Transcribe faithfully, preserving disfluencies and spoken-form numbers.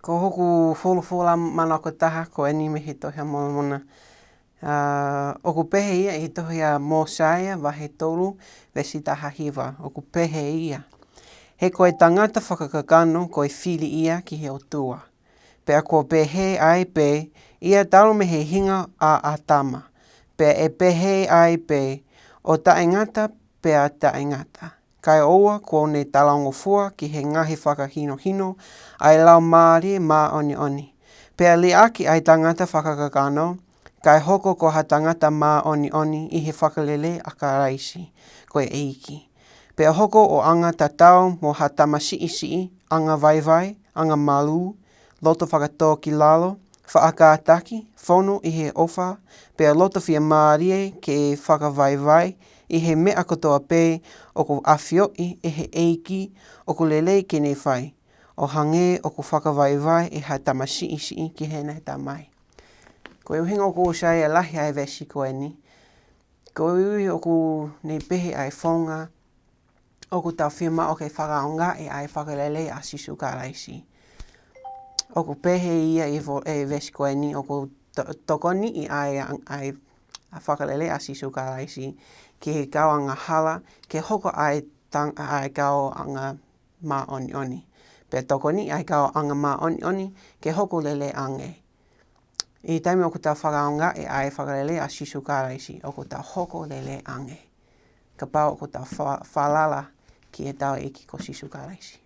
Ko hoku folofola manako taha ko eni mei he Tohi ʻa Molomona. ʻA, ʻoku pehē ia ʻi he tohi ʻa Mōsaia vahe tolu veesi taha hiva. ʻOku pehē ia: He ko e tangata fakakakano ko e fili ia ki he ʻOtua. Pea kuo pehē ai pē ia talu mei he hinga ʻa ʻĀtama. Pea ʻe pehē ai pē ʻo taʻengata pea taʻengata. Kaeʻoua kuo ne talangofua ki he ngaahi fakahinohino ʻa e Laumālie Māʻoniʻoni. Pea liʻaki ʻa e tangata fakakakano, kae hoko ko ha tangata māʻoniʻoni ʻi he fakalelei ʻa Kalaisi, ko e ʻEiki. Pea hoko ʻo anga tatau mo ha tamasiʻi siʻi, anga vaivai, anga malū, loto fakatōkilalo, faʻa kātaki, fonu ʻi he ʻofa, pea loto fiemālie ke fakavaivai ʻi he meʻa kotoa pē ʻoku ʻafioʻi ʻe he ʻEiki ʻoku lelei ke ne fai, ʻo hangē ʻoku fakavaivai ʻe ha tamasiʻi siʻi ki heʻene tamai. Ko e ʻuhinga ʻoku ou saiʻia lahi ai e veesi ko eni, koeʻuhi ʻoku ne pehē ʻa e founga ʻoku tau fiemaʻu ke fakaʻaongaʻi ʻa e fakalelei ʻa Sīsū Kalaisi. ʻOku pehē ia ʻi he vo-, ʻe veesi ko eni, ʻoku to-, tokoniʻi ʻa e, ʻa e, ʻa e fakalelei ʻa Sīsū Kalaisi ki he kau angahala, ke hoko ʻa e tang-, ʻa e kau anga māʻoniʻoni. Pea tokoniʻi ʻa e kau anga māʻoniʻoni ke hoko lelei ange. ʻI he taimi ʻoku tau fakaʻaongaʻi ʻa e fakalelei ʻa Sīsū Kalaisi, ʻoku tau hoko lelei ange. Kapau ʻoku tau fa-, falala ki heʻetau ʻEiki ko Sīsū Kalaisi.